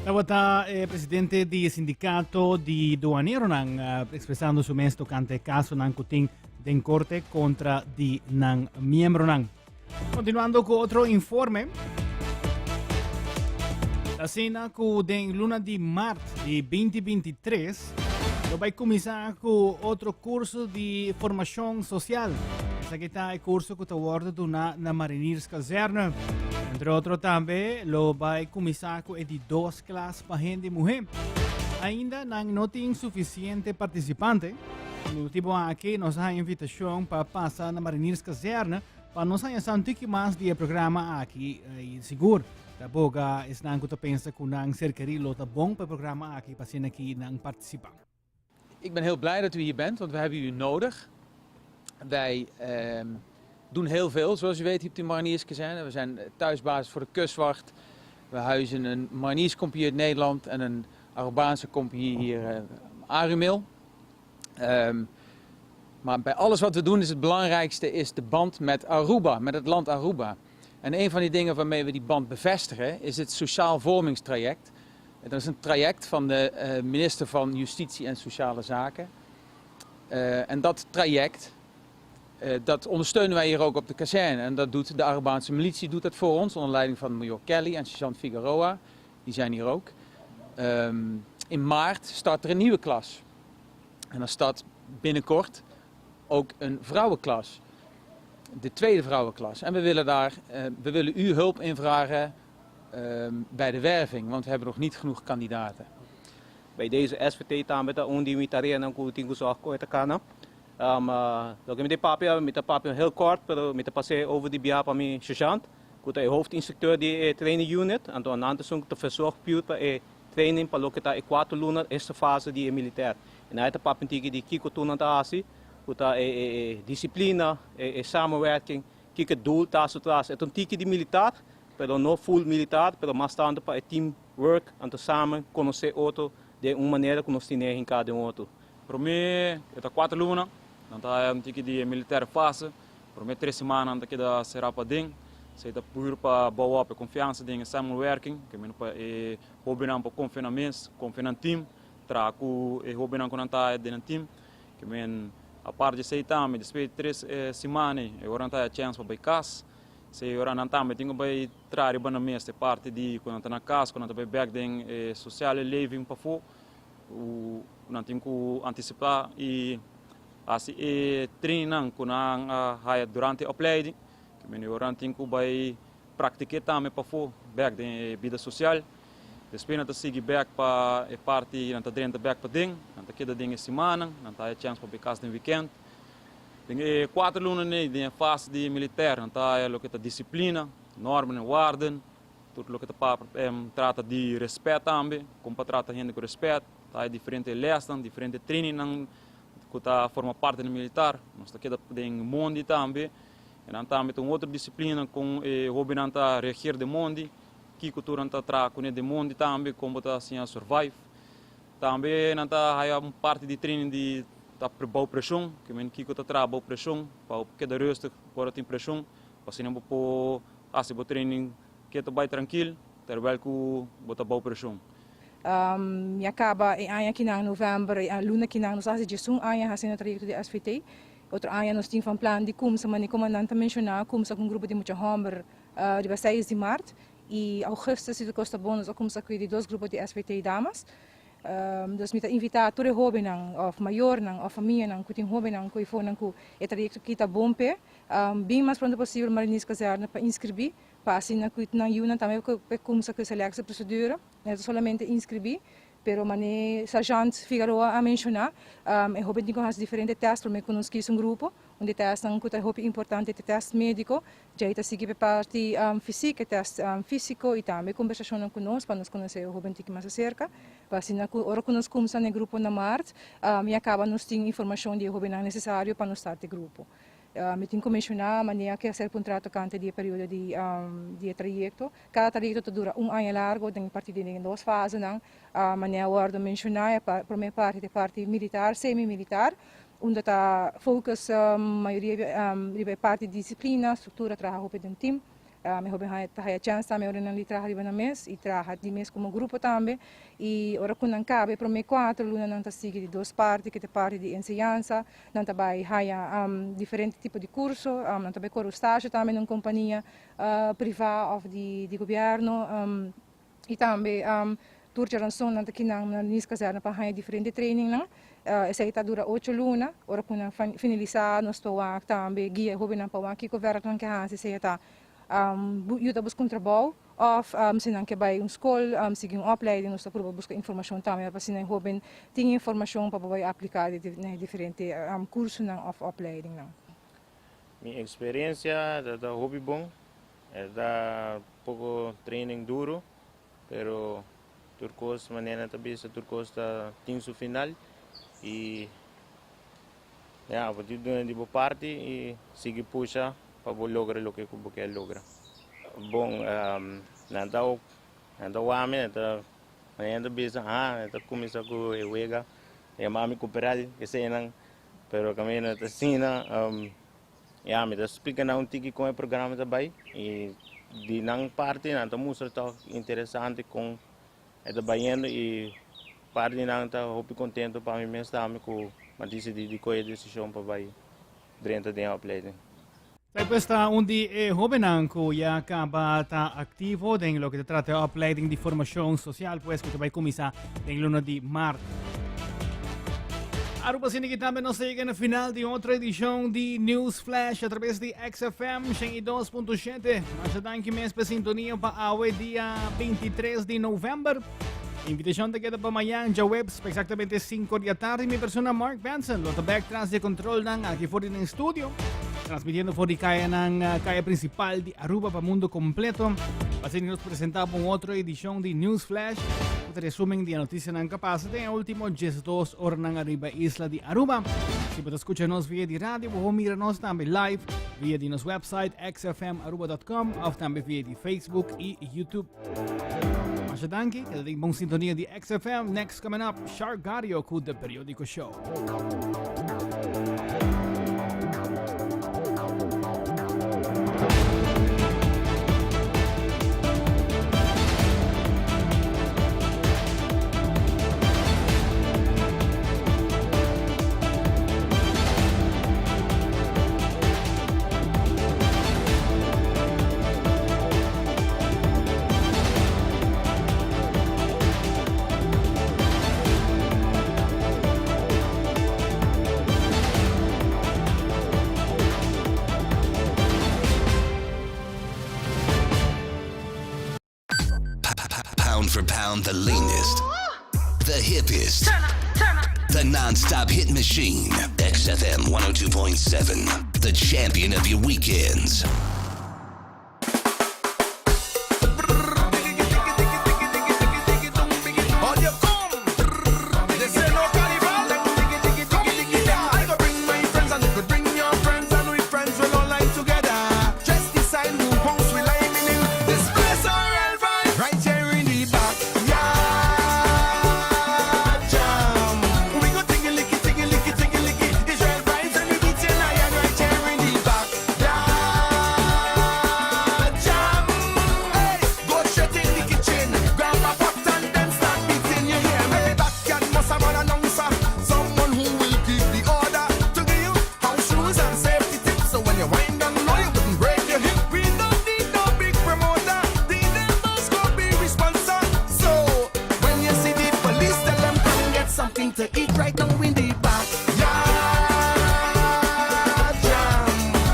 Tabata e presidente di sindicato di duaneronan expresando su mes tocante casonan cu tin den corte contra di nan miembronan. Continuando cu otro informe. Asina cu den luna di maart di 2023 lo bay cuminsa cu otro curso di formacion social. Esaki ta e curso cu ta wordo duna na Marinierskazerne. Entre otro tambe lo bai kuminsá ku e di dos klas pa hende muhé. Ainda nan no tin sufisiente partisipante. E motibu aki nos a haña invitashon pa pasa na Marinierskazerne pa nos haña sa un tiki mas di e programa aki i sigur ta boga esnan ku ta pensa ku nan ser kerí lo ta bon pa e programa aki pa asina ki nan partisipá. Ik ben heel blij dat u hier bent, want we hebben u nodig. Wij eh, doen heel veel, zoals u weet, hier op de Marinierskazerne. We zijn thuisbasis voor de kustwacht. We huizen een marinierscompagnie uit Nederland en een Arubaanse compagnie hier, eh, Arumil. Um, maar bij alles wat we doen is het belangrijkste is de band met Aruba, met het land Aruba. En een van die dingen waarmee we die band bevestigen is het sociaal vormingstraject. Dat is een traject van de eh, minister van Justitie en Sociale Zaken. Uh, en dat traject, uh, dat ondersteunen wij hier ook op de kazerne. En dat doet de Arubaanse militie doet dat voor ons, onder leiding van major Kelly en sergeant Figueroa. Die zijn hier ook. Um, in maart start er een nieuwe klas. En dan start binnenkort ook een vrouwenklas. De tweede vrouwenklas. En we willen daar, uh, we willen uw hulp invragen bij de werving, want we hebben nog niet genoeg kandidaten. Bij deze SVT tambe ta un di mi tareanan ku tin ku zorg ku e ta kana. Um, loke mi ta papia, mi ta papia heel kort, pero mi ta pas'é over di biaha pa mi sergeant, ku ta e hoofdinstructeur di e training unit. Anto nan ta esun ku ta verzorg puur pa e training pa loke ta e kuater luna eerste fase di e militair. En nan e ta papia un tiki di kiko tur nan ta hasi, ku ta e, e, e disciplina, e, e samenwerking, kiko e doel ta su tras. E ta un tiki di militar, pero no full militar, pero mas tanto pa e team work, anto samen conoce otro den un manera cu nos tine hinca den otro. Prome e ta cuater luna, nan ta haya un tiki di e militaire fase, prome tres siman nan ta keda sera paden, esey ta pur pa bouw op e confiansa den e samenwerking, ke meno pa e hobennan por confia nan mes, confia nan team, traha cu e hobennan cu nan ta haya den nan team, ke men apart di esey tambe despues di tres siman ey e ora nan ta haya chance pa bay cas. Si ora nan tambe tin ku bai traha riba nan mes e parti di ku nan ta na kas, ku nan ta bai bèk den e sosiale leving pafó, ku nan tin ku antisipá i hasi e trainingnan ku nan a haya durante e opleiding. Ke mende ora nan tin ku bai praktik'é tambe pafó bèk den e bida sosial. Despues nan ta sigui bèk pa e parti nan ta drenta bèk paden, nan ta keda den e simannan, nan ta haya chèns pa bai kas den wikènt. Den e kuater lunanan ei den e fase di militer nan ta haya loke ta disiplina, normen en waarden, tur loke ta trata di respet tambe, kon pa trata hende ku respet, ta haya diferente lesnan, diferente trainingnan ku ta forma parti di militar. Nos ta keda den mondi tambe, e nan tambe ta un otro disiplina kon e hobennan ta reageer den mondi, kiko tur nan ta traha kuné den mondi tambe, kon bo ta siña survive. Tambe nan ta haya un parti di training di ta bou preshon, ke men kiko ta traha bou preshon pa bo keda rustig ora tin preshon, pa asina bo por hasi bo training keto bai trankil terwijl ku bo ta bou preshon. Mi a kaba e aña kinan novèmber, e luna kinan nos a hasi diesun aña hasiendo trayekto di SVT. Otro aña nos tin van plan di kumsa, mane komandan ta menshoná, kumsa ku un grupo di mucha hòmber riba seis di mart. I augustus si tur kos ta bon nos a kumsa ku e di dos grupo di SVT damas. Dus mi ta invitá tur e hóbennan òf mayornan òf famianan ku tin hóbennan ku e fonan ku e trayekto aki ta bon p'e, bin mas pronto posibel Marinierskazerne pa inskribí. pa asina ku nan yunan tambe por kumsa ku e selectieprocedure. No ta solamente inskribí, pero manera Sergeant Figaroa a menshoná, e hoben tin ku hasi diferente tèst promé ku nos kis un grupo. Un di e tèstnan ku ta hopi importante ta e tèst médiko. Djei ta sigui pa e parti fisiek, e tèst físiko i tambe kombersashonnan ku nos pa nos konosé e hoben tiki mas aserka. Pa asina ku ora ku nos kumsa na e grupo na mart, ya kaba nos tin informashon di e hobennan nesesario pa nos start e grupo. Mi tin ku menshoná manera ke a ser puntrá tokante di e periodo di di e trayekto. Kada trayekto ta dura un aña largo den parti di den dos fasenan. Manera a wòrdu menshoná e promé parti ta e parti militar, semi militar, unda ta focus mayoria riba e parti di disiplina, struktura, traha hopi den tim. Mi hopi ta haya chèns tambe ora nan di traha riba nan mes i traha di mes komo grupo tambe. I ora ku nan kaba e promé kuater luna nan ta sigui di dos parti ku ta e parti di enseñansa. Nan ta bai haya diferente tipo di kurso, nan ta bai kore un stasje tambe na un kompania privá òf di gobièrnu. I tambe tur djaranson nan ta kinan na Nis Kazerne pa haña diferente trainingnan. Esei ta dura ocho luna. Ora ku nan finalisá nos ta wak tambe guia e hóbennan pa wak kiko vèrk nan ke hasi, sea ta yuda buska un trabou òf si nan ke bai un skol sigui un opleiding nos ta prueba buska informashon tambe pa asina e hóben tin informashon pa por bai apliká na e diferente kursonan òf opleidingnan. Mi eksperensia ta hopi bon. E ta poko training duro, pero tur kos manera nan ta bisa tur kos ta tin su final y ya bo tin duna di bo parti y sigui pusha pa bo logra loke ku bo kier logra. Bon nan ta nan ta wak mi nan ta manera nan ta bisa ah nan ta kuminsa ku e wega yama mi kuperal eseinan pero kaminda ta asina. Ya, mi ta splika nan un tiki kon e programa ta bai i di nan parti nan ta mustra tòg interesante kon e ta bayendo i parti di nan ta hopi kontento pa mi mes tambe ku mi a disidí di kohe e desishon pa bai drenta den e opleiding. Esaki pues ta un di e hóbennan ku ya kaba ta aktivo den loke ta trata e opleiding di formashon sosial pues ku ta bai kuminsá den luna di mart. Aruba Cine tambe nos ta yega na final di otro edicion di News Flash a través di XFM 102.7. Masha danki mes pa sintonia pa awe dia 23 di november. Invitacion ta keda pa mañan djaweps pa exactamente 5 di atardi. Mi persona Mark Benson lo ta back tras di control nan aki for di den studio. Transmitiendo for di kaya nan eh, kaya principal di Aruba pa mundo completo. Así nos presenta un otro edicion di News Flash. Un resumen di noticianan que pasa den e ultimo 12 oranan ariba isla di Aruba. Si bo ta scucha nos via di radio, bo mira nos tambe live via di nos website xfmaruba.com of tambe via di Facebook y YouTube. Masha danki, keda den bon sintonia di XFM. Next coming up, Shark Gario cu The Periodico Show. Pound for pound, the latest, the hippest, the non-stop hit machine. XFM 102.7, the champion of your weekends.